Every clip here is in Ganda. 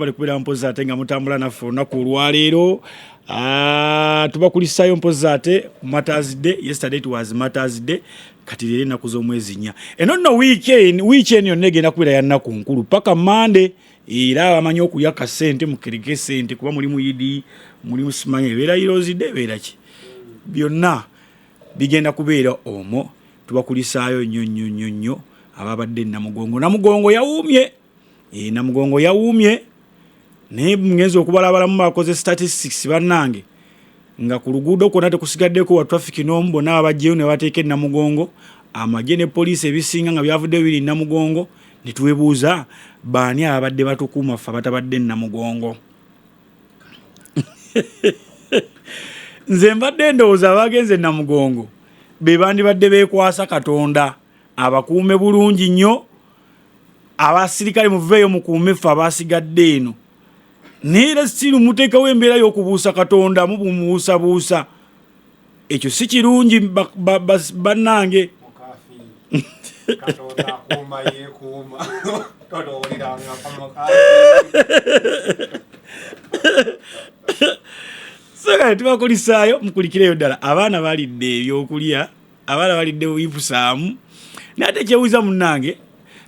Bali kubeera mpozi ate nga mutambula naffe olunaku olwaleero. Ah, tubakulisaayo mpozi ate Martyrs Day. Yesterday it was Martyrs Day, kati leero ennaku z'omwezi 4. Eno nno wiiki, wiiki eno yonna egenda kubeera ya nnaku nkulu paka Mande. Era abamanyi okulya kasente mukereke sente, kuba mulimu Idi, mulimu simanyi ebeera Heroes Day, ebeera ki, byonna bigenda kubeera omwo. Tubakulisaayo nnyo nnyo nnyo nnyo ababadde Namugongo. Namugongo yawuumye. E, Namugongo yawuumye, naye ngenza okubalabalamu bakoze statistics bannange, nga ku luguudo kwonna tekusigaddeko wa traffic n'omu. Bonna babajjeyo ne bateeka e Namugongo. Amagye ne poliisi ebisinga nga byavuddeyo biri Namugongo, ne twebuuza baani ababadde batukuuma ffe abatabadde Namugongo. Nze mbadde ndowooza abagenze Namugongo be bandibadde beekwasa Katonda abakuume bulungi nnyo. Abasirikale muveeyo mukuume ffe abasigadde eno, naye era siru muteekawo embeera y'okubuusa Katonda, mubumubuusabuusa. Ekyo si kirungi bannange. Katonda akuuma yeekuuma, totowuliranga. So kale tubakulisaayo, mukulikireyo ddala. Abaana balidde ebyokulya, abaana balidde buyipusaamu. Naye ate kyewuuza munnange,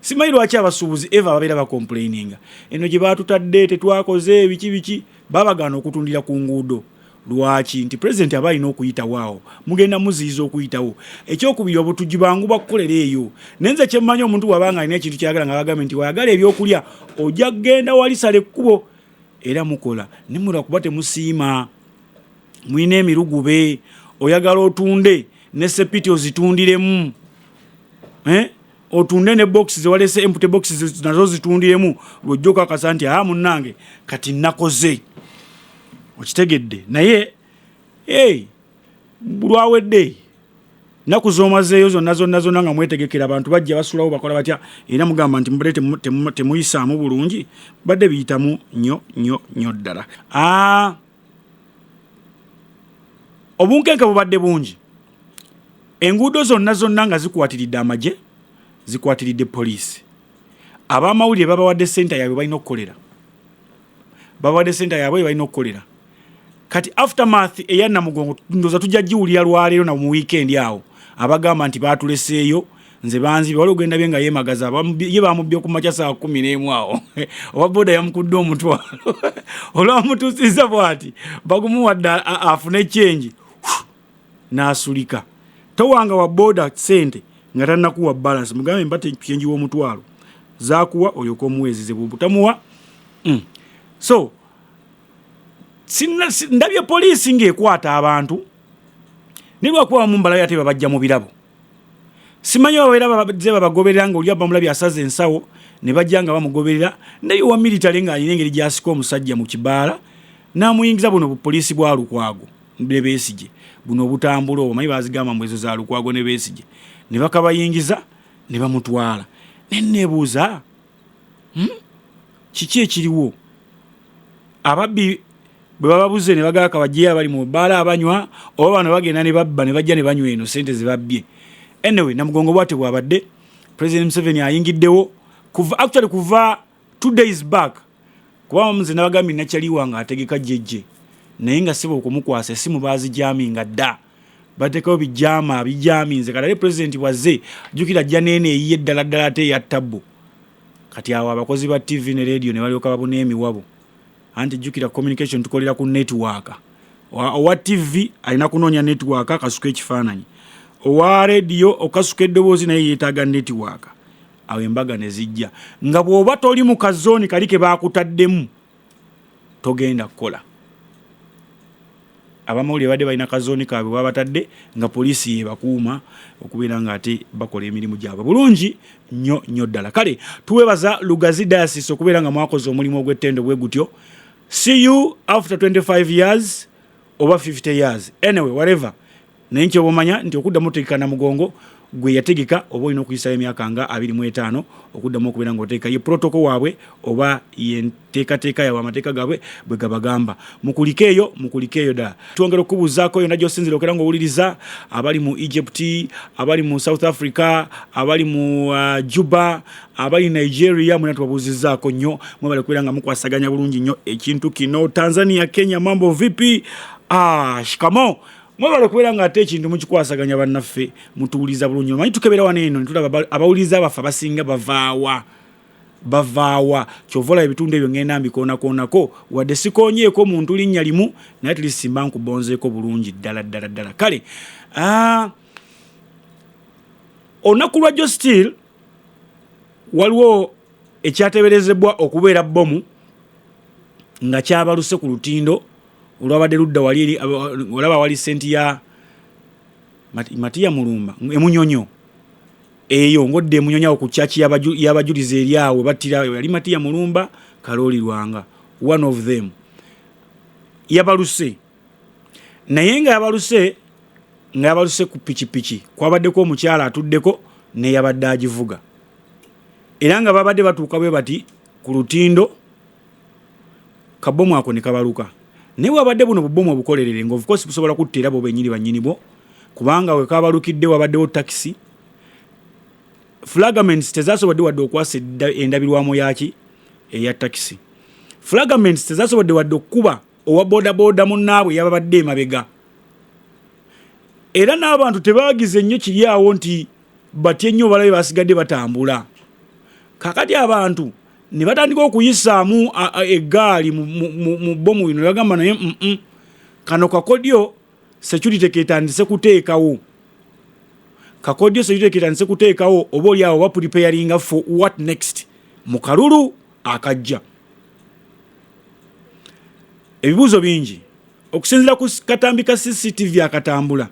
simanyi lwaki abasuubuzi eva babeera bacomplaininga eno gye batutadde, tetwakoze biki biki, babagaana okutundira ku nguudo. Lwaki? Nti pulezidenti aba alina okuyitawo awo, mugenda muziyiza okuyitawo. Ekyokubiri, obutujju bangu bakukolera eyo. Naye nze kyemmanyi, omuntu bw'aba nga alina ekintu kyayagala, nga bagambye nti wayagala ebyokulya ojja kugenda walisala ekkubo, era mukola nemula kuba temusiima, mulina emirugube. Oyagala otunde ne sepiti ozitundiremu, eh? Otunde ne box zewalese, empty box nazo zitundiremu, lwojja okakasa nti aa munnange kati nakoze. Okitegedde? Naye hey, lwawedde nnaku z'omazeeyo zonna zonna zonna nga mwetegekera, abantu bajja basulawo, bakola batya, era mugamba nti mubadde temuyisaamu bulungi. Badde biyitamu nnyo nnyo nnyo ddala. Ah, obunkenke bubadde bungi. Enguudo zonna zonna nga zikwatiridde amagye, zikwatiridde poliisi. Abamawulire babawadde senta yaabwe balina okukolera, babawadde senta yaabwe balina okukolera. Kati aftermath eya Namugongo ndoza tujja giwulira lwaleero na mu weekend awo, abagamba nti batuleseeyo, nze banzibe. Wali ogenda bye nga yemagaza, ye bamubbye ku makya saa 11 awo, owa boda yamukudde omutwalo, olwamutuusiza bwati bagumuwadde afune change n'asulika. Towanga wa boda sente nga tannakuwa balance. Mugambe mba change w'omutwalo zakuwa, olyoka omuweezize bwobutamuwa. So ndabye poliisi ng'ekwata abantu, naye lwakuba bamu mbalayo ate babajja mu birabo. Simanyi babeera bazze babagoberera, nga oli bamulabye asaza ensawo ne bajja nga bamugoberera. Ndabye owa military ng'alina engeri gy'asika omusajja mu kibaala n'amuyingiza. Buno bupoliisi bwa Lukwago ne Besigye buno obutambula, omanyi bazigamba mbu ezo za Lukwago ne Besigye, ne bakabayingiza ne bamutwala. Ne neebuuza, Kiki ekiriwo? Ababbi bwe bababuze ne bagala kabajjeyo abali mu bbaala abanywa, oba bano bagenda ne babba ne bajja ne banywa eno sente ze babbye? Anyway, Namugongo bwate bwabadde. President Museveni ayingiddewo kuva, actually kuva 2 days back, kuba nze nabagambye nakyaliwa nga ategeka jjejje, naye nga siba okumukwasa essimu bazijaminga dda, bateekawo bijama bijaminze. Kati ate president bwazze, jjukira ajja neeno eyiye ddala ddala ate eya tabbu. Kati awo abakozi ba TV ne radio ne balyoka babuna emiwabo, anti jjukira communication tukolera ku network. Owa TV alina kunoonya network akasuka ekifaananyi, owa radio okasuka eddoboozi naye yeetaaga network. Awo embaga ne zijja nga bw'oba toli mu kazooni kali ke baakutaddemu togenda kukola. Abamawulire badde balina kazooni kaabwe babatadde nga poliisi yebakuuma okubeera nga ate bakola emirimu gyabwe bulungi nnyo nnyo ddala. Kale tuwebaza Lugazi Diocese okubeera nga mwakoze omulimu ogw'ettendo bwe gutyo. See you after 25 years oba 50 years, anyway, whatever. Naye nkyoba omanya nti okuddamu otegeka Namugongo Gwe yategeka oba olina okuyisayo emyaka nga 25 okuddamu okubeera ng'oteeka ye protocol waabwe oba yenteekateeka yaabwe, amateeka gaabwe bwe gabagamba. Mukulike eyo, mukulike eyo ddala. Twongera okukubuuzaako yonna gy'osinzira okera ng'owuliriza, abali mu Egypt, abali mu South Africa, abali mu Juba, abali Nigeria, mwena tubabuuzizzaako nnyo, mwebale kubeera nga mukwasaganya bulungi nnyo ekintu kino. Tanzania, Kenya, mambo vipi? Shikamo. Mwebale kubeera nga ate ekintu mukikwasaganya bannaffe, mutuwuliza bulungi. Omanyi tukebera wano eno ne tulaba abawuliriza baffe abasinga bavaawa, bavaawa. Ky'ova olaba ebitundu ebyo ngenda mbikoonakoonako, wadde sikoonyeeko muntu linnya limu, naye at least mba nkubonzeeko bulungi ddala ddala ddala. Kale, olunaku lwa jjo still waliwo ekyateeberezebwa okubeera bbomu nga kyabaluse ku lutindo olwabadde ludda wali eri, olaba wali senti ya Matiya Mulumba emunyonyo eyo, ngodde emunyonyo awo ku church y'abajulizi eri awo battira, yali Matiya Mulumba Kalooli Lwanga, one of them yabaluse, naye nga yabaluse ku pikipiki, kwabaddeko omukyala atuddeko neyabadde agivuga, era nga babadde batuuka bwe bati ku lutindo, kabomu ako ne kabaluka. Naye wabadde buno bubomu obukolerere nga of course busobola kutta era bo bennyini bannyini bwo, kubanga we kabalukidde wabaddewo takisi, fragments tezasobodde wadde okwasa endabirwamu yaki eya takisi, fragments tezasobodde wadde okukuba owa bodaboda munnaabwe yababadde emabega, era n'abantu tebagize nnyo kiri awo nti batye nnyo, balabe basigadde batambula. Kakati abantu ne batandika okuyisaamu eggaali mu bbomu bino, ne bagamba naye kano kakodyo security ketandise kuteekawo, kakodyo security ketandise kuteekawo, oba oli awo bapreparinga for what next mu kalulu akajja. Ebibuuzo bingi okusinziira ku katambi ka CCTV akatambula,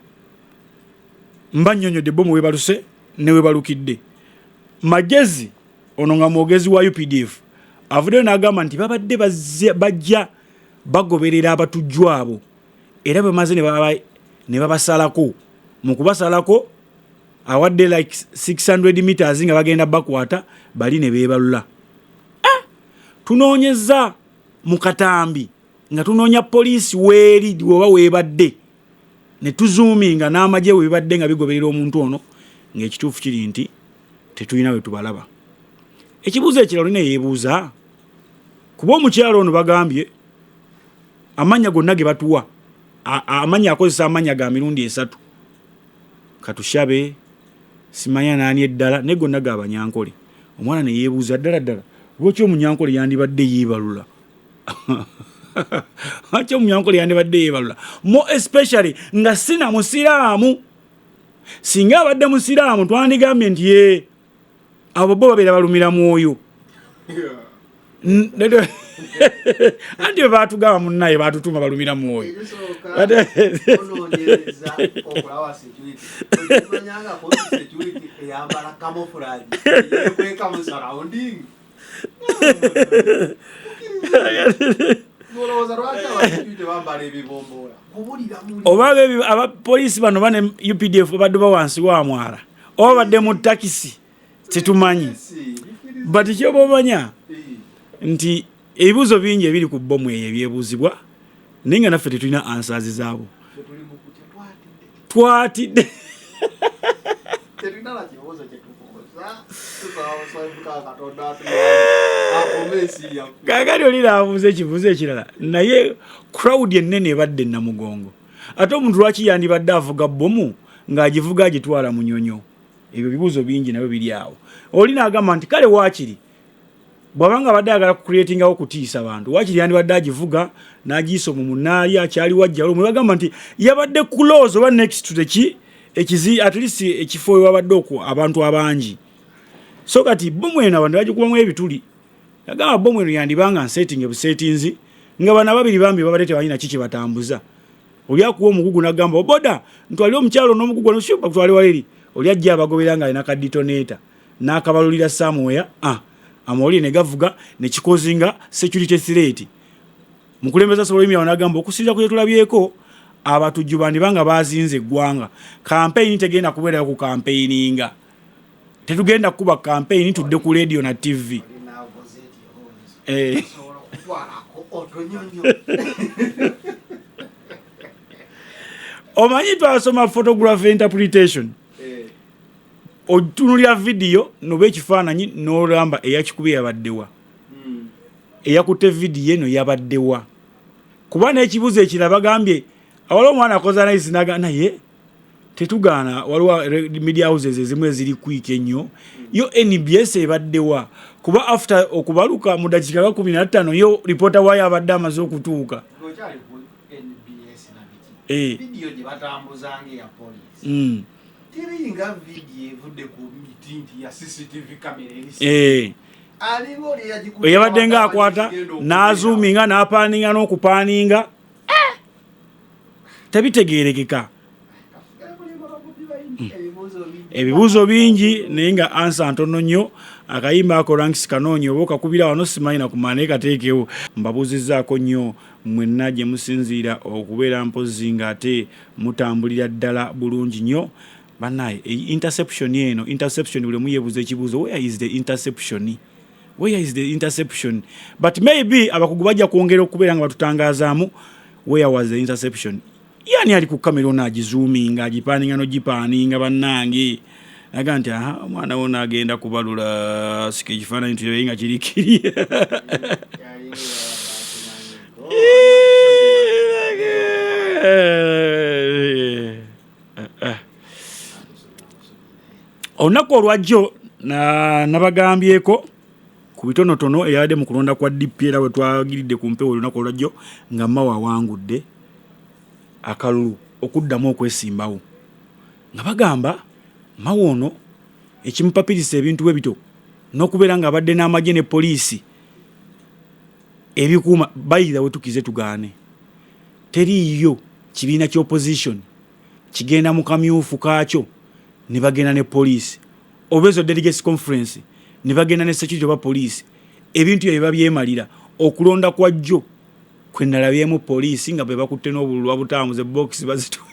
mba nnyonnyodde bbomu webaluse ne webalukidde. Magezi ono nga mwogezi wa UPDF avuddeyo n'agamba nti babadde bajja bagoberera abatujju abo, era bamaze ne babasalako. Mu kubasalako awadde like 600 meters nga bagenda bakwata bali ne beebalula. Tunoonyeza mu katambi nga tunoonya poliisi weeri oba weebadde, ne tuzuuminga n'amagye we bibadde nga bigoberera omuntu ono, ng'ekituufu kiri nti tetulina we tubalaba. Ekibuuzo ekirala olina yeebuuza, kuba omukyala ono bagambye amannya gonna ge batuwa, amannya akozesa amannya ga mirundi esatu, Katushabe, simanya naani eddala, naye gonna ga Banyankole. Omwana ne yeebuuza ddala ddala lwaki Omunyankole yandibadde yeebalula, lwaki Omunyankole yandibadde yeebalula, more especially nga sina musiraamu. Singa abadde musiraamu twandigambye nti ye abo bo babeera balumira mwoyo. Anti bwe baatugamba munnaye baatutuma balumira mwoyo. Oba abapoliisi bano bane UPDF babadde ba wansi wa mwala oba badde mu takisi tetumanyi, but kyoba omanya nti ebibuuzo bingi ebiri ku bbomu eyo ebyebuuzibwa, naye nga naffe tetulina answers zaabo. Twatidde. Kaakati oli naabuuza ekibuuzo ekirala, naye crowd ennene ebadde Namugongo, ate omuntu lwaki yandibadde avuga bbomu ng'agivuga agitwala Munyonyo? Ebyo bibuuzo bingi nabyo biri awo. Oli n'agamba nti kale waakiri bw'aba nga abadde ayagala kucreatingawo kutiisa bantu, waakiri yandibadde agivuga n'agiyisa omwo munaali akyali wajjalo mwe bagamba nti yabadde close oba next to the ki ekizi, at least ekifo we wabadde okwo abantu abangi. So kati bbomu eno abantu bagikubamu ebituli. Yagamba bbomu eno yandibanga nsetinge busetinzi nga bano ababiri bambi babadde tebalina ki kye batambuza. Oli akuwa omugugu n'agamba oboda ntwalire omukyalo n'omugugu ono shuba kutwale waleri, oli ajja abagobera nga alina ka detonator n'akabalulira somewhere, amawulire ne gavuga ne kikozinga security threat. Mukulembeze asobola oyimira n'agamba okusinziira ku bye tulabyeko Abatujju bandiba nga bazinze eggwanga. Kampeyini tegenda kubeerayo ku kampeyininga. Tetugenda kukuba kampeyini tudde ku leediyo na ttivi. Eh. Omanyi twasoma photography interpretation. Eh. Otunulira vidiyo noba ekifaananyi n'olamba eyakikubye yabaddewa. Hmm. Eyakutte vidiyo eno yabaddewa. Kuba n'ekibuzo ekirala bagambye awaliwo omwana akoza nice naga naye tetugaana waliwo media houses ezimu eziri quick ennyo yo NBS ebaddewa kuba after okubaluka mu dakiika nga 15 yo reporter waayo abadde amaze okutuuka. Eh. Video gye batambuzanga eya police. Teringa video evudde ku miti nti ya CCTV camera eri. Eh. Eyabadde nga akwata n'azuuminga n'apaaninga n'okupaaninga eh! Tebitegeerekeka. Ebibuuzo bingi naye nga ansa ntono nnyo. Akayimba ako ranks kanoonyi oba okakubira wano simanyi nakumala naye kateekewo. Mbabuuzizzaako nnyo mwenna gye musinziira okubeera mpozzi ng'ate mutambulira ddala bulungi nnyo. Banaye interception eno, interception buli omu yebuuza ekibuuzo, where is the interception? Where is the interception? But maybe abakugu bajja kwongera okubeera nga batutangazaamu where was the interception. Yani ali ku kamera ono agizoominga, agipaaninga n'ogipaaninga bannange. Naga nti aha omwana wo n'agenda kubalula sika ekifaananyi tulabe nga kiri kiri. Olunaku olwajjo nabagambyeko ku bitonotono eyabadde mu kulonda kwa DP era bwe twagiridde ku mpewo olunaku olwajjo nga Mao awangudde akalulu okuddamu okwesimbawo nga bagamba Mao ono ekimupapirisa ebintu bwe bityo n'okubeera ng'abadde n'amagye ne poliisi ebikuuma bayira we tukize tugaane teriiyo kibiina kya opposition kigenda mu kamyufu kaakyo ne bagenda ne poliisi oba ezo delegates conference ne bagenda ne security oba poliisi ebintu ebyo babyemalira. Okulonda kwa jjo kwe nalabyemu poliisi nga be bakutte n'obululu babutambuze box bazitwa.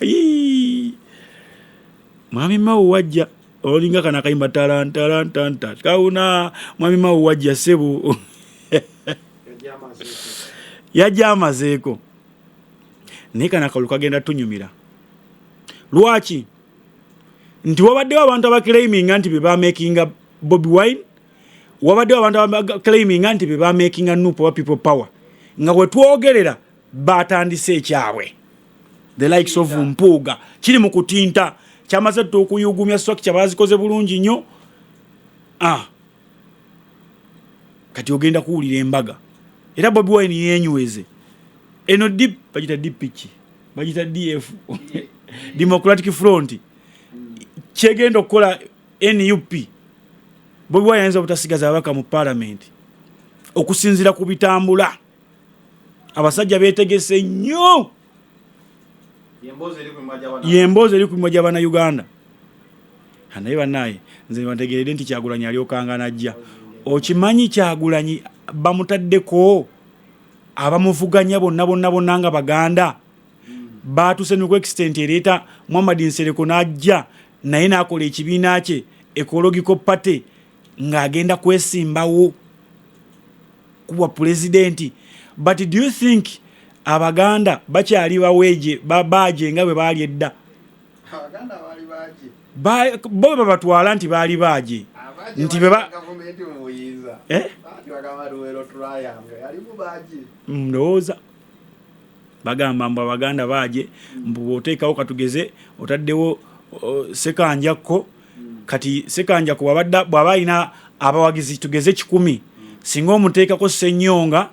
Mwami Mao wajja olinga kana akayimba tarantarantanta kawuna. Mwami Mao wajja ssebo yajja amazeeko naye kana akalulu kagenda tunyumira. Lwaki? Nti wabaddewo abantu abaclaiminga nti be bamakinga Bobi Wine, wabaddewo abantu abaclaiminga nti be bamakinga NUP oba People Power, nga bwe twogerera batandise ekyabwe the likes of Mpuuga kiri mu kutinta kyamaze dda okuyugumya structure bazikoze bulungi nnyo. Kati ogenda kuwulira embaga era Bobi Wine yenyweze eno D bagita DP ki bagita DF Democratic Front kyegenda okukola NUP. Bobi Wine ayinza obutasigaza ababaka mu parliament okusinziira ku bitambula. Abasajja beetegese nnyo. Yemboozi eri ku mimwa gya Bannayuganda. Naye bannaye nze bantegeredde nti Kyagulanyi alyokanga najja. Okimanyi Kyagulanyi bamutaddeko abamuvuganya bonna bonna bonna nga Baganda baatuse ne ku extent ereeta Muhammad Nsereko n'ajja naye n'akola ekibiina kye Ecological Party ng'agenda kwesimbawo kubwa pulezidenti. But do you think Abaganda bakyali baweje baaje nga bwe baali edda? Bo babatwala nti baali baaje nti beba ndowooza bagamba mbu Abaganda baaje mbu bw'oteekawo katugeze otaddewo Ssekanjakko kati Ssekanjakko bw'aba alina abawagizi tugeze 100 singa omuteekako Ssenyonga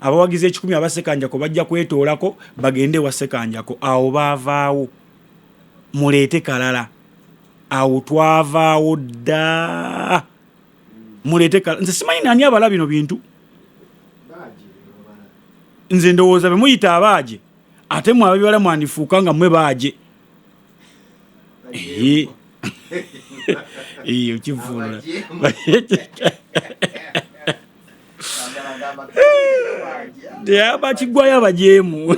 abawagizi 100 aba Ssekanjakko bajja kwetoolako bagende ewa Ssekanjakko awo baavaawo muleete kalala awo twavaawo dda muleete kalala. Nze simanyi nani abala bino bintu, nze ndowooza be muyita abaaje ate mwe ababibala mwandifuuka nga mwe baaje. Okivvuunula bakigwayo abajeemu.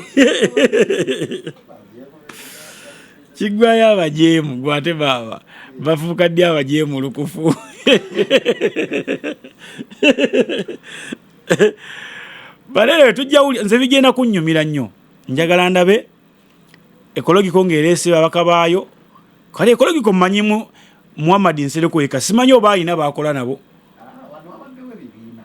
Kiggwayo abajeemu gwate baaba bafuuka ddi abajeemu lukufu? Balere tujja wulira, nze bigenda kunnyumira nnyo. Njagala ndabe Ekologiko ng'ereese babaka baayo. Kale Ekologiko mmanyimu Muhammad Nsereko yekka, simanyi oba alina baakola nabo. Ah, wano wabaddewo ebibiina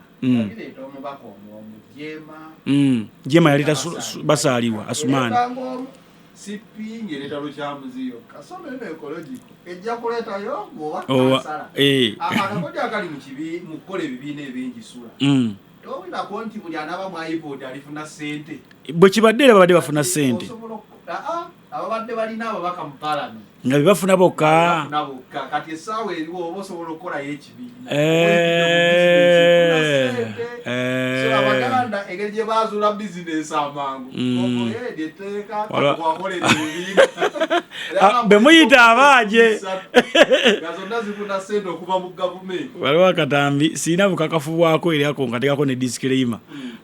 bireeta omubaka omwomu Jema. Jema yaleeta Basaalirwa Asumaani. Ereetanga omu CP ng'ereeta Lukyamuzi yokka, so neno Ekologiko ejja kuleetayo gwowa kansala. Akakodyo akali mu kibi mu kukola ebibiina ebingi sula. Towulirako nti buli anaaba mu iPod alifuna ssente? Bwe kibadde era babadde bafuna ssente. Osobola ababadde balina ababaka mu palamenti nga be bafuna bokka. Bafuna bokka. Kati essaawa eriwo oba osobola okukolayo ekibiina. So Abaganda engeri gye baazuula bizinesi amangu, eryo etteeka wakolera ebibiina. Be muyita abaaje. Nga zonna zifuna ssente okuva mu gavumenti. Waliwo akatambi sirina bukakafu bwako era ako nkateekako ne disclaimer.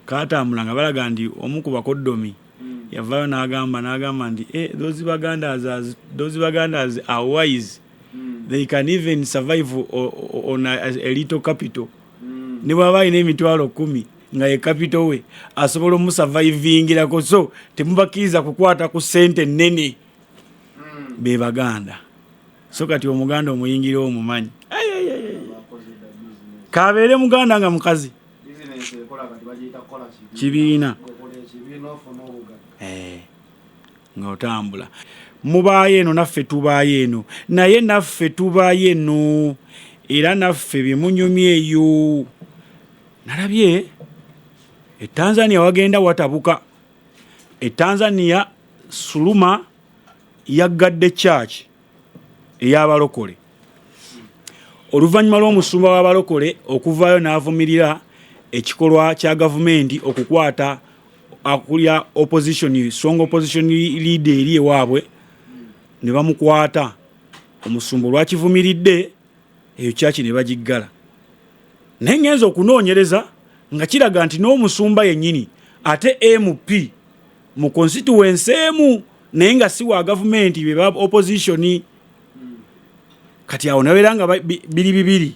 Kaatambula nga balaga nti omu ku bakoddomi yavaayo n'agamba nti those Bagandas are, those Bagandas are wise. They can even survive on a little capital. Ne bw'aba alina 100,000 nga ye capital we asobola omusurvivingirako, so temubakkiriza kukwata ku ssente nnene. Be Baganda. So kati Omuganda omuyingira omumanyi. Kabeere Muganda nga mukazi. Kibiina. Ng'otambula. Mubaayo eno naffe tubaayo eno, naye naffe tubaayo eno era naffe bye munyumya eyo. Nalabye e Tanzania wagenda watabuka. E Tanzania Suluma yaggadde church ey'abalokole oluvannyuma lw'omusumba w'abalokole okuvaayo n'avumirira ekikolwa kya gavumenti okukwata akulya opposition, strong opposition leader eri ewaabwe ne bamukwata. Omusumba olwakivumiridde eyo kyaki ne bagiggala, naye ngenza okunoonyereza nga kiraga nti n'omusumba yennyini ate MP mu constituency emu naye nga si wa gavumenti, be ba opposition. Kati awo nabeera nga biri bibiri,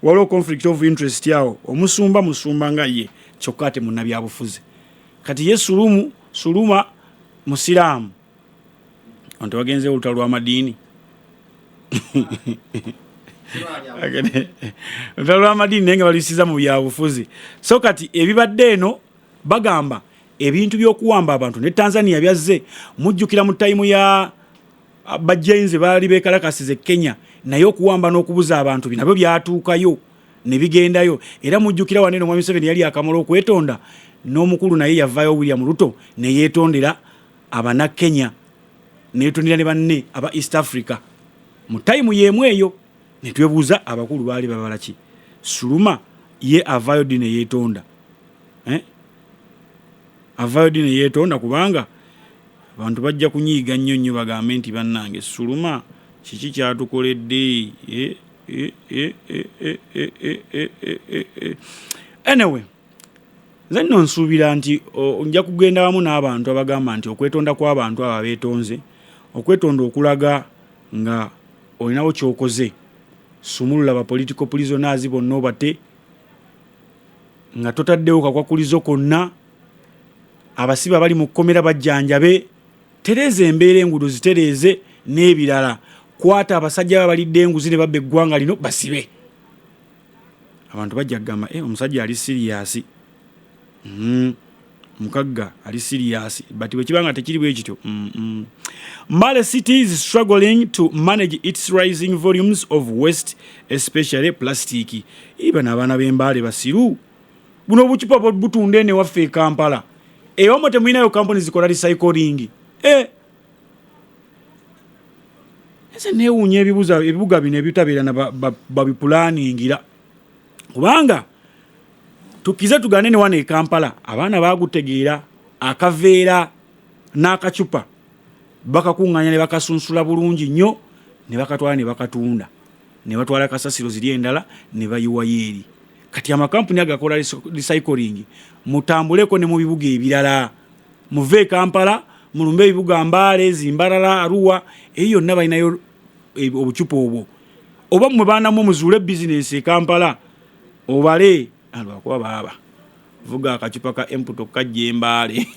waliwo conflict of interest awo. Omusumba musumba nga ye kyokka ate munnabyabufuzi. Kati ye Sulumu Suluma musiraamu, nti wagenzeewo olutalo lw'amadiini, olutalo lw'amadiini naye nga baluyisiza mu byabufuzi. So kati ebibadde eno bagamba ebintu by'okuwamba abantu ne Tanzania byazze. Mujjukira mu time ya bajenzi baali beekalakasiza e Kenya, naye okuwamba n'okubuza abantu nabyo byatuukayo ne bigendayo. Era mujjukira wano eno Mwami Museveni yali akamala okwetonda n'omukulu naye yavaayo William Ruto ne yeetondera Abannakenya, ne yeetondera ne banne aba East Africa mu time y'emu eyo. Ne twebuuza abakulu baali babala ki? Suluma ye avaayo ddi ne yeetonda? Eh? Avaayo ddi ne yeetonda? Kubanga abantu bajja kunyiiga nnyo nnyo, bagambe nti bannange Suluma kiki kyatukoledde? Eh, eh, eh, eh, eh, eh, eh, eh, eh, eh, eh. Anyway, nze nno nsuubira nti nja kugenda wamu n'abantu abagamba nti okwetonda kw'abantu abo abeetonze, okwetonda okulaga nga olinawo ky'okoze, sumulula ba political prisoners bonna obate nga totaddewo kakwakulizo konna, abasibe abali mu kkomera bajjanjabe, tereeza embeera, enguudo zitereeze n'ebirala, kwata abasajja babalidde enguzi ne babba eggwanga lino basibe. Abantu bajja kugamba omusajja ali serious, mukagga ali serious, but bwe kiba nga tekiri bwe kityo. Mbale City is struggling to manage its rising volumes of waste, especially plastic. Bano abaana b'Embaale basiru. Buno obucupa butunda eno ewaffe e Kampala, ewammwe temulinayo kampuni zikola recycling? Nze neewuunya ebibuga bino ebitabeera na babipulaningira, kubanga tukize tugane ne wano e Kampala abaana bagutegeera, akaveera n'akacupa bakakuŋŋaanya ne bakasunsula bulungi nnyo ne bakatwala ne bakatunda ne batwala kasasiro ziri endala ne bayiwayo eri. Kati amakampuni agakola recycling, mutambuleko ne mu bibuga ebirala, muve e Kampala. Mulumbe ebibuga Mbaale, Zimbarala, Arua, eyo yonna balinayo obucupa obwo. Oba mmwe baana mwe muzuule bizinensi e Kampala obale, lwakuba baaba vuga akacupa ka emputo kajja Embaale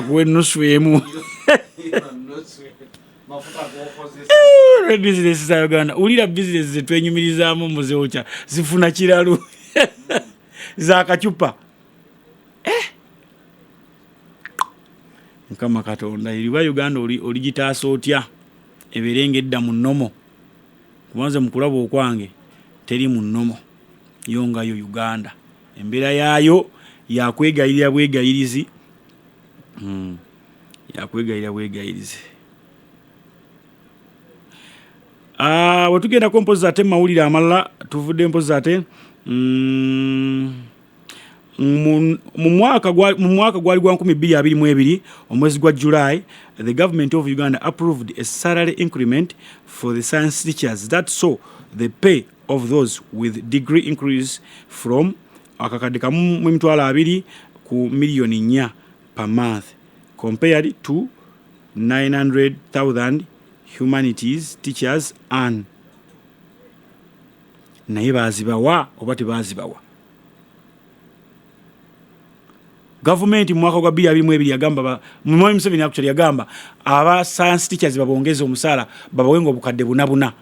kuwa ennusu emu. Bizinesi za Uganda, wulira bizinesi zetwenyumirizaamu muzeokya zifuna kiralu zakacupa. Mukama Katonda, eriba Uganda oligitaasa otya ebeere ng'edda mu nnomo? Kubanze mu kulaba okwange teri mu nnomo yo nga yo Uganda. Embeera yaayo yakwegayirira bwegayirizi, yakwegayirira bwegayirizi. Bwe tugendako mpozi ate mu mawulire amalala, tuvudde mpozi ate mu mwaka gwali gwa 2022, omwezi gwa July, the government of Uganda approved a salary increment for the science teachers that saw the pay of those with degree increase from akakadde kamu mu 20,000 ku 4 miliyoni per month, compared to 900,000 humanities teachers earn. Naye bazibawa oba tebazibawa? Gavumenti mu mwaka gwa 2022 yagamba, Mwami Museveni actually yagamba aba science teachers babongeze omusaala, babawenga obukadde buna buna.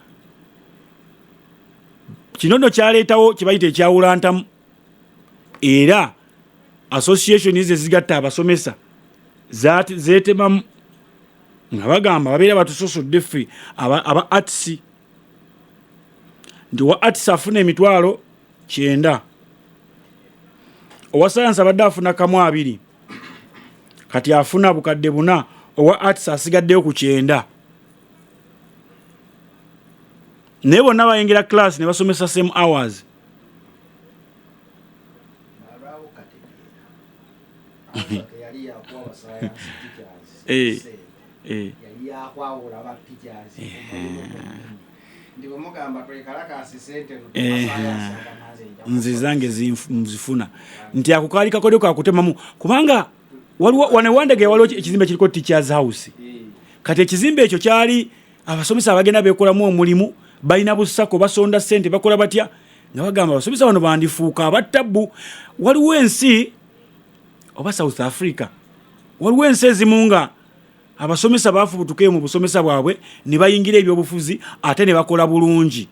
Kino nno kyaleetawo kye bayita ekyawulantamu, era association ezo ezigatta abasomesa zeetemamu nga bagamba babeera batusosodde ffe aba arts, nti owa arts afuna 90,000, owa science abadde afuna kamu abiri, kati afuna 4,000, owa arts asigaddeyo ku 90, naye bonna bayingira class ne basomesa same hours. Balwawo kategeera yali yakuwa ba science teachers sente. Yali yakwawula ba teachers ndi bwe mugamba twekalakaasi sente. Nze zange nzifuna nti ako kaali kakodyo kakutemamu, kubanga waliwo wano ewandege waliwo ekizimbe kiriko teachers house. Kati ekizimbe ekyo kyali abasomesa abagenda bekolamu omulimu, balina busako, basonda sente, bakola batya, nga bagamba abasomesa bano bandifuuka abatabbu. Waliwo ensi oba South Africa, waliwo ensi ezimu nga abasomesa bafubutukeyo mu busomesa bwabwe ne bayingira ebyobufuzi ate ne bakola bulungi.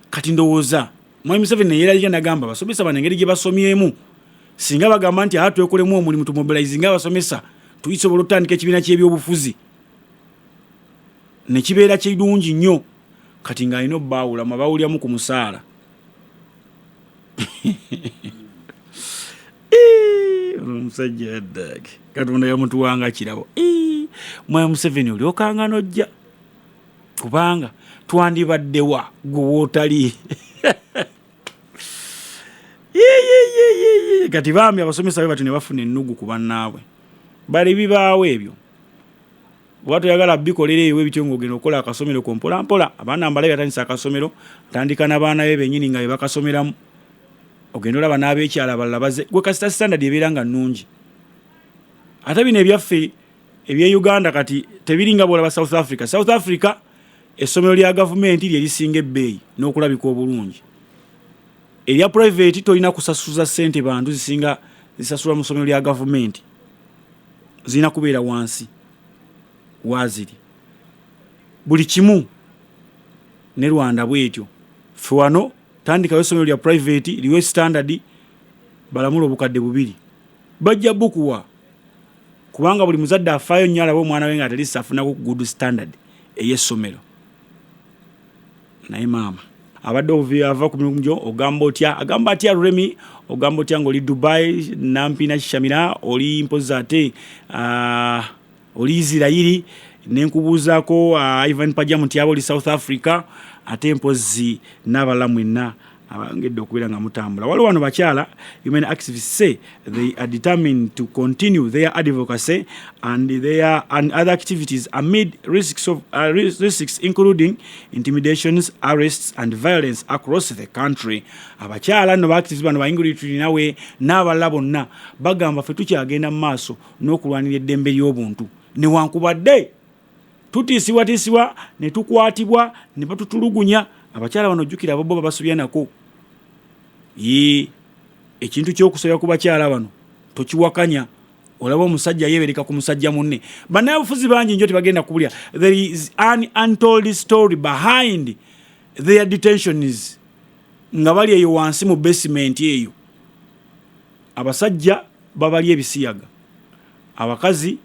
Kati ndowooza Mwami Museveni neyeralira nagamba abasomesa bano engeri gye basomyemu, singa bagamba nti aa twekolemu omulimu, tumobilizinga abasomesa, tuyisobola okutandika ekibiina ky'ebyobufuzi nekibeera kirungi nnyo. Kati ng'alina obbaawulamu, abawulyamu ku musaala. Ono omusajja yaddage Katonda yamutuwanga kirabo. Mwami Museveni, olyokanga nojja, kubanga twandibaddewa gwe wootali? Kati bambi abasomesa be batyo ne bafuna ennugu ku bannaabwe. Bali bibaawo ebyo, bwaba toyagala bikolera eyo ebityo ng'ogenda okukola akasomero ko mpola mpola. Abaana mbalabe atandise akasomero, atandika n'abaana be bennyini nga be bakasomeramu, ogenda olaba n'abeekyalo abalala baze. Gwe kasita standard ebeera nga nnungi. Ate bino ebyaffe ebye Uganda kati tebiringa bwolaba South Africa. South Africa essomero lya gavumenti lye lisinga ebbeeyi n'okulabika obulungi. Erya private tolina kusasuza ssente bantu zisinga zisasulwa mu ssomero lya gavumenti, zirina kubeera wansi waaziri buli kimu. Ne Rwanda bwetyo. Ffe wano tandikayo essomero lya private liwe standard, balamula 2000, bajja bukuwa, kubanga buli muzadde afaayo nnyo alabe omwana we nga at least afunako good standard ey'essomero. Naye maama abadde obuvi ava ku mirimu gyo, ogamba otya? Agamba atya Remy? Ogamba otya ng'oli Dubai? Nampina Kishamira, oli mpozi ate oli Isirayiri. Nenkubuuzaako Ivan Paja Mutyaba, oli South Africa, ate mpozi n'abalala mwenna. Abangedde okubeera nga mutambula. Waliwo wano bakyala human activists say they are determined to continue their advocacy and their and other activities amid risks of risks including intimidations, arrests and violence across the country. Abakyala nno baactivist bano, ba Ingrid nawe n'abalala bonna, bagamba ffe tukyagenda mu maaso n'okulwanira eddembe ly'obuntu newankubadde tutiisibwatiisibwa ne tukwatibwa ne batutulugunya. Abakyala bano, ojjukira abo bo babasobya nako. Ye ekintu ky'okusobya ku bakyala bano tokiwakanya. Olaba omusajja yeebereka ku musajja munne. Bannabyabufuzi bangi njo tebagenda kubulya. There is an untold story behind their detentions nga bali eyo wansi mu basement eyo. Abasajja babalya ebisiyaga, abakazi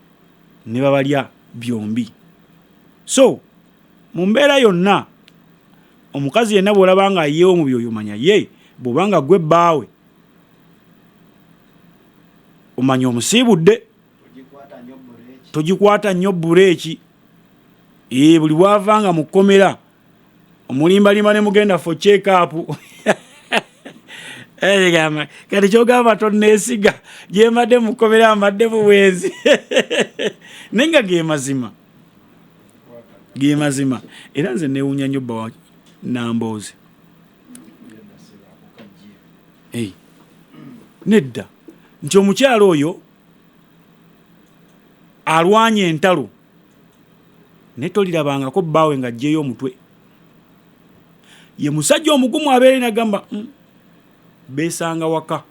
ne babalya byombi. So mu mbeera yonna, omukazi yenna bw'olaba nga ayiyeewo mu byoyo, manya ye bw'obanga gwe bbaawe, omanya omusiibudde. Togikwata nnyo bureeki. Ee, buli bwavanga mu kkomera omulimbalimba ne mugenda for check up. Kati kyogamba tonneesiga, gyembadde mu kkomera mbadde bubwenzi. Naye nga ge mazima, ge mazima. Era nze newuunya nnyo bba wa Nambooze. Hey. Nedda nti omukyalo oyo alwanya entalo, naye tolirabangako bbaawe ng'aggyeyo omutwe. Ye musajja omugumu, abeere nagamba, beesanga waka,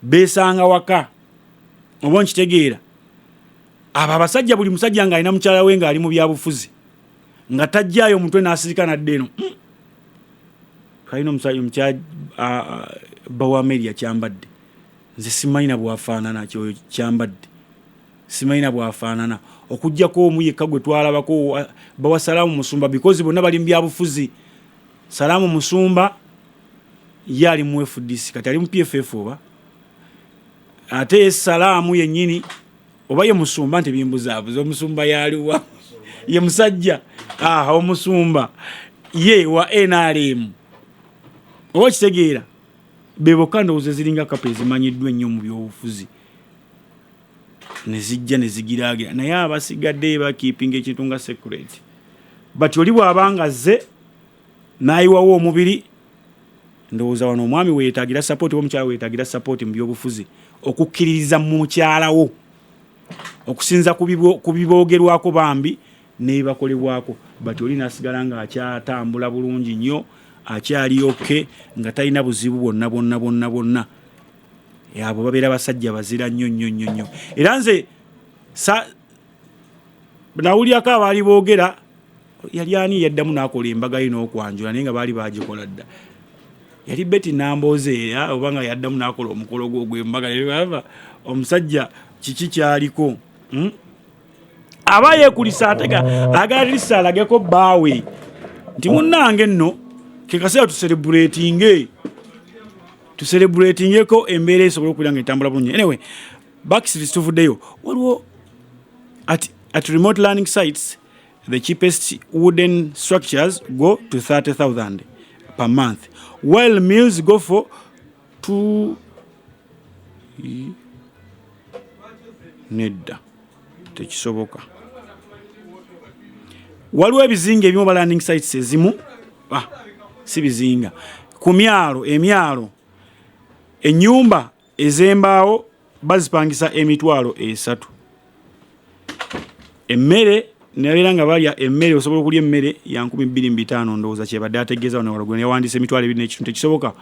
beesanga waka." Oba nkitegeera, abo abasajja, buli musajja ng'alina mukyala we ng'ali mu byabufuzi nga tajjaayo omutwe n'asirika nadde eno. Kalina omusajja omukyala bba wa Ameria kyambadde, nze simanyi na bwafaanana. Kyoyo kyambadde simanyi na bwafaanana, okugjako omu yekka gwe twalabako, bawa Salaamu Musumba, because bonna bali mu byabufuzi. Salaamu Musumba ye ali mu FDC, kati ali mu PFF oba ate ye Salaamu yennyini oba ye Musumba, nti bimbuzaabuza. Omusumba yaliwa? Ye musajja, ah, omusumba ye wa NRM, oba okitegeera. Be bokka ndowooza eziringa kapa ezimanyiddwa ennyo mu byobufuzi ne zijja ne zigiraagira, naye abasigadde bakeepinga ekintu nga secret. But oli bw'aba nga azze n'ayiwawo omubiri, ndowooza wano omwami weyeetaagira support oba omukyala weyeetaagira support mu byobufuzi okukkiririza mu mukyalawo okusinza ku biboogerwako bambi n'ebibakolebwako. But oli n'asigala ng'akyatambula bulungi nnyo, akyali okay, nga talina buzibu bwonna bwonna bwonna bwonna. Abo babeera basajja bazira nnyo nnyo nnyo nnyo. Era nze nawulyako abaali boogera, yali ani yaddamu n'akola embaga ye n'okwanjula, naye nga baali bagikola dda. Yali Betty Nambooze era oba nga yaddamu n'akola omukolo gwe ogw'embaga. Aba omusajja kiki kyaliko, Aba yeekulisa, atega agalirisa alageko bbaawe nti munnange nno ke kaseera tucelebratinge, tucelebratingeko embeera esobola okubeera nga etambula bulungi. Anyway, backstreet tuvuddeyo. Waliwo at remote learning sites, the cheapest wooden structures go to 30,000 per month, while meals go for two. Nedda, tekisoboka. Waliwo ebizinga ebimu oba landing sites ezimu, ah, si bizinga, ku myalo, emyalo ennyumba ez'embaawo bazipangisa 30,000. Emmere nabeera nga balya emmere, osobola okulya emmere ya 2500. Ndowooza kyebadde ategeeza wano walugulu. Yawandiisa 25,000. Tekisoboka.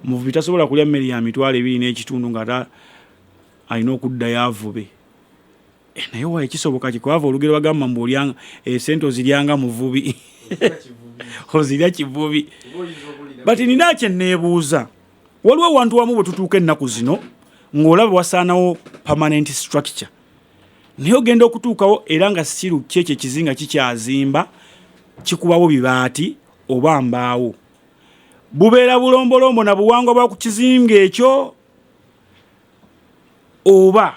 Omuvubi tasobola kulya mmere ya 25,000 nga ate alina okuddayo avube. Eh, naye wa ekisoboka kikwava olugero bagamba mbu olyanga esente oziryanga muvubi, ozirya kivubi. But nina kye neebuuza. Waliwo awantu wamu bwe tutuuka ennaku zino ng'olaba wasaanawo permanent structure, naye ogenda okutuukawo era nga siru kyekyo ekizinga kikyazimba, kikubawo bibaati oba mbaawo. Bubeera bulombolombo na buwangwa bwa ku kizinga ekyo oba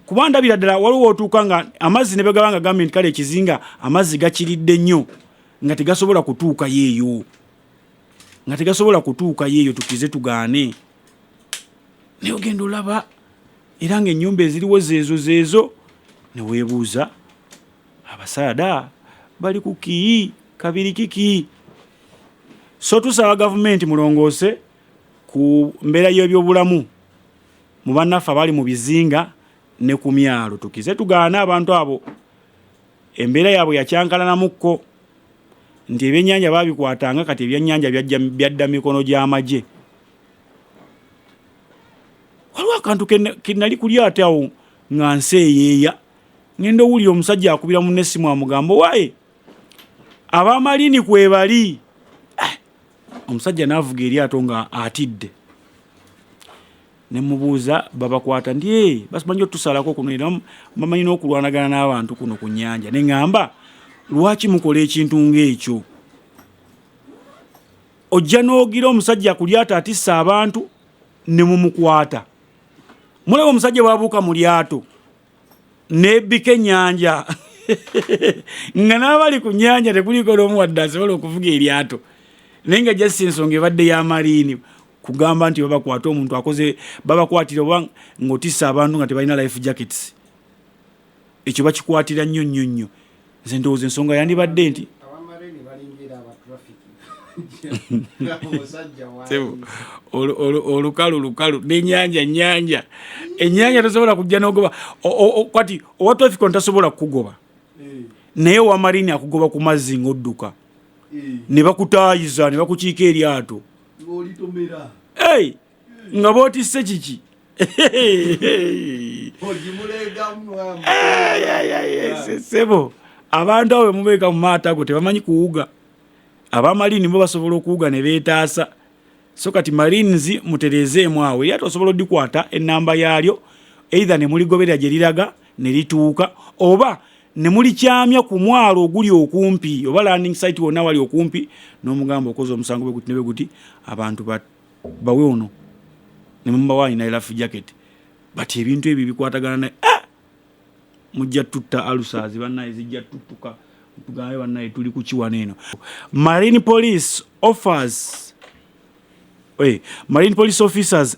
kuba ndabira ddala waliwo otuuka nga amazzi ne begaba nga gambye nti kale ekizinga amazzi gakiridde nnyo nga tegasobola kutuukayo eyo. Nga tegasobola kutuukayo eyo, tukize tugaane. Naye ogenda olaba era nga ennyumba eziriwo zeezo zeezo, ne weebuuza abasaada bali ku kii kabiri kiki. So tusaba gavumenti mulongoose ku mbeera y'ebyobulamu mu bannaffe abali mu bizinga ne ku myalo. Tukize tugaane, abantu abo embeera yaabwe yakyankalanamukko nti ebyennyanja baabikwatanga, kati ebyennyanja byadda mikono gy'amagye. Waliwo akantu kenali kuli ate awo nga nseeyeeya, ngenda owulira omusajja akubira munne essimu, amugamba, "Waaye abamaliini kwebali." Omusajja n'avuga eryato nga atidde. Ne mubuuza, babakwata? Nti, "Eh, basimanyi otusalako kuno, era bamanyi n'okulwanagana n'abantu kuno ku nnyanja." Ne ŋŋamba, lwaki mukola ekintu ng'ekyo? Ojja n'ogira omusajja ku lyato atisse abantu ne mumukwata. Mulaba omusajja bw'abuuka mu lyato nebbika ennyanja, nga n'abali ku nnyanja tekuliko n'omu wadde asobola okuvuga eryato. Naye nga jasi ensonga ebadde ya marine kugamba nti babakwata omuntu akoze, babakwatira oba ng'otissa abantu nga tebalina life jackets. Ekyo bakikwatira nnyo nnyo nnyo. Nze ndowooza ensonga yandibadde nti Abamarine balingira aba traffic, omusajja. Sebo, olukalu lukalu n'ennyanja nnyanja. Ennyanja tosobola kujja n'ogoba. Kati owa traffic ono tasobola kukugoba, naye owa marine akugoba ku mazzi ng'odduka, ne bakutaayiza ne bakukiika eryato. Ng'olitomera. Hey, nga bootisse kiki? Ogimulegamu. Sebo, abantu abo bemubeeka mu maato ago tebamanyi kuwuga. Abamarine bo basobola okuwuga ne beetaasa. So kati marines mutereezeemu awo. Eryato osobola odikwata enamba yaalyo, either ne muligoberera gye liraga ne lituuka, oba ne mulikyamya ku mwalo oguli okumpi oba landing site wonna wali okumpi, n'omugamba okoze omusango bwe guti ne bwe guti, abantu bawe ono ne mubawa alina life jacket. But ebintu ebyo bikwatagana naye, ah! Mujja tutta alusaazi bannaye, zijja tuttuka tugambe bannaye tuli ku kiwano eno. Marine police offers, hey, marine police officers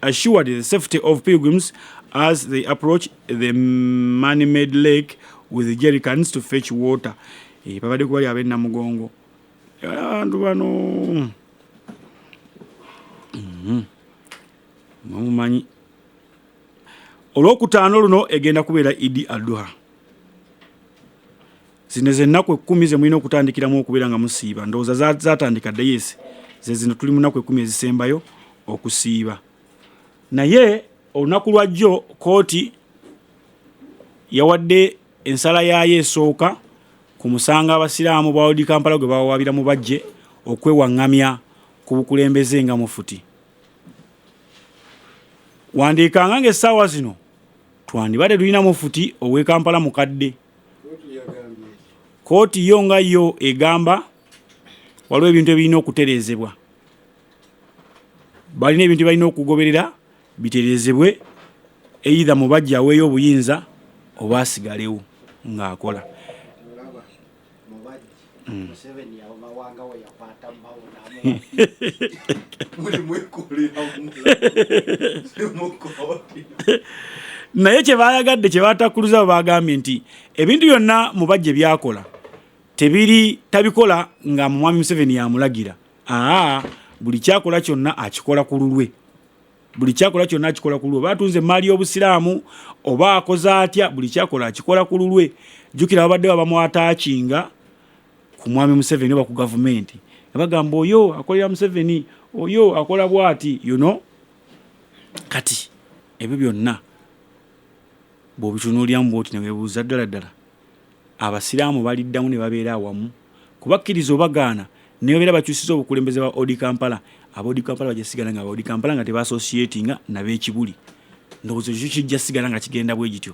assured the safety of pilgrims as they approach the man-made lake with jerrycans to fetch water. Babadde kubali ab'e Namugongo, abantu bano Mumanyi olwokutaano luno egenda kubeera Idi Aduha. Zino zennaku 10 ze mulina okutandikiramu okubeera nga musiiba. Ndowooza zatandika dda. Yes, ze zino, tuli mu nnaku 10 ezisembayo okusiiba. Naye olunaku lwajjo kooti yawadde ensala yaayo esooka ku musango abasiraamu ba Old Kampala gwe bawawaabira Mubajje okwewaŋŋamya ku bukulembeze nga mufuti. Wandiikanga ng'essaawa zino twandibadde tulina mufuti ow'e Kampala mukadde. Kooti yo nga yo egamba waliwo ebintu ebirina okutereezebwa, balina ebintu balina okugoberera bitereezebwe, either Mubajje aweeyo obuyinza oba asigalewo ng'akola. Olaba Mubajje, Museveni yabawanga we yakwata Mao namuwa muli mwekolera mukooti. Naye kye bayagadde, kye batakkuluza, bwe bagambye nti ebintu byonna Mubajje byakola tebiri tabikola nga mwami Museveni yamulagira. Aa, buli kyakola kyonna akikola ku lulwe, buli kyakola kyonna akikola ku lulwe. Oba atunze emaali y'obusiraamu oba akoze atya, buli kyakola akikola ku lulwe. Jjukira babadde babamwataakinga ku mwami Museveni oba ku gavumenti, nga bagamba oyo akolera Museveni, oyo akola bwati. Kati ebyo byonna bw'obitunuuliramu bwoti ne weebuuza, ddala ddala abasiraamu baliddamu ne babeera awamu kubakkiriza oba gaana? Ne babeera bakyusiza obukulembeze bwa Old Kampala, aba Old Kampala bajja sigala nga aba Old Kampala nga tebaassociatinga nab'ekibuli. Ndowooza ekyo kijja sigala nga kigenda bwe gityo.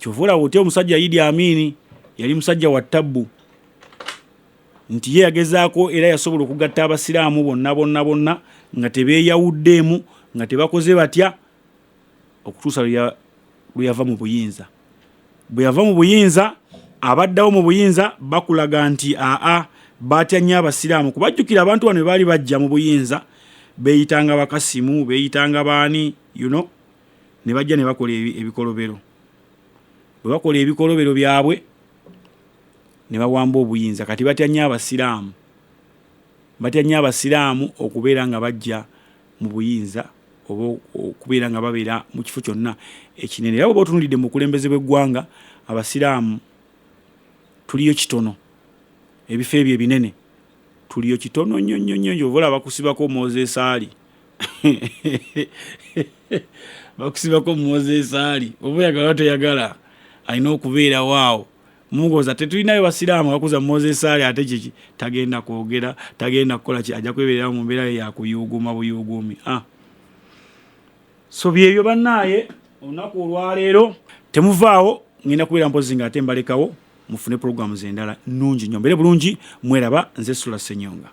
Kyova olaba otya omusajja Idi Amini yali musajja wa tabbu, nti ye yagezaako era yasobola okugatta abasiraamu bonna bonna bonna nga tebeeyawuddeemu, nga tebakoze batya, okutuusa lwe yava mu buyinza. Bwe yava mu buyinza, abaddawo mu buyinza bakulaga nti aa, Batya nnyo Abasiraamu, kubajjukira abantu bano baali bajja mu buyinza beeyitanga Bakasimu, beeyitanga baani, ne bajja ne bakola ebikolobero. Bwe bakola ebikolobero byabwe ne bawamba obuyinza. Kati batya nnyo Abasiraamu, batya nnyo Abasiraamu okubeera nga bajja mu buyinza oba okubeera nga babeera mu kifo kyonna ekinene. Era bw'oba otunuulidde mu bukulembeze bw'eggwanga, Abasiraamu tuliyo kitono. Ebifo ebyo ebinene tuliyo kitono nnyo nnyo nnyo. Oba olaba bakusibako Moses Ali, bakusibako Moses Ali, oba oyagala toyagala alina okubeerawo awo. Mungoza tetulinayo Basiraamu abakuza Moses Ali, ate kiki? Tagenda kwogera, tagenda kukola ki, ajja kwebeererawo mu mbeera ye yakuyuuguma buyuuguumi. So byebyo bannaaye olunaku olwaleero. Temuvaawo, ngenda kubeera mpozi nga ate mbalekawo mufune programs endala nnungi nnyo. Mbeere bulungi, mweraba. Nze Sula Ssenyonga.